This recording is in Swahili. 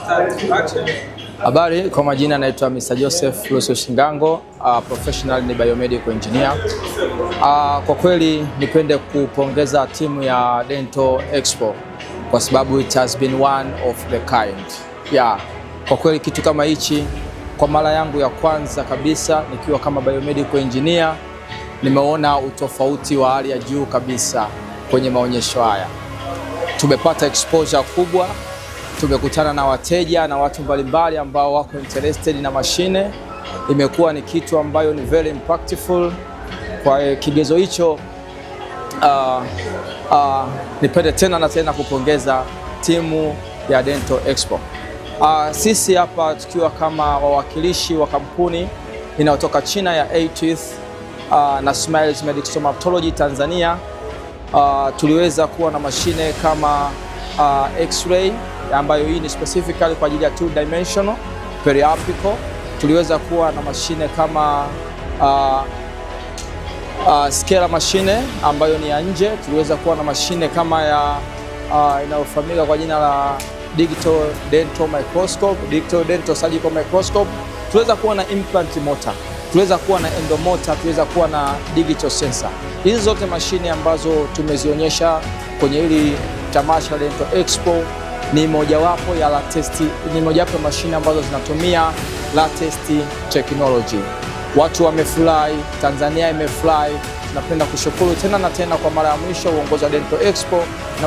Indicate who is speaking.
Speaker 1: Start. Action.
Speaker 2: Habari, kwa majina naitwa Mr. Joseph Lucio Shingango, professional ni biomedical engineer. Kwa kweli nipende kupongeza timu ya Dental Expo kwa sababu it has been one of the kind. Yeah, kwa kweli kitu kama hichi kwa mara yangu ya kwanza kabisa nikiwa kama biomedical engineer nimeona utofauti wa hali ya juu kabisa kwenye maonyesho haya. Tumepata exposure kubwa, tumekutana na wateja na watu mbalimbali ambao wako interested na mashine. Imekuwa ni kitu ambayo ni very impactful. Kwa kigezo hicho, nipende tena na tena kupongeza timu ya Dental Expo. Sisi hapa tukiwa kama wawakilishi wa kampuni inayotoka China ya Eighteeth na Smiles Medic Stomatology Tanzania, tuliweza kuwa na mashine kama X-ray ambayo hii ni specifically kwa ajili ya two dimensional periapical. Tuliweza kuwa na mashine kama scaler mashine ambayo ni ya nje. Tuliweza kuwa na mashine kama ya inayofahamika kwa jina la digital dental microscope, digital dental surgical microscope. Tuliweza kuwa na implant motor, tuliweza kuwa na endomotor, tuliweza kuwa na digital sensor. Hizi zote mashine ambazo tumezionyesha kwenye hili tamasha la Dental Expo ni mojawapo ya latest, ni mojawapo ya mashine ambazo zinatumia latest technology. Watu wamefurahi, Tanzania imefurahi. Tunapenda kushukuru tena na tena kwa mara ya mwisho uongozi wa Dental Expo na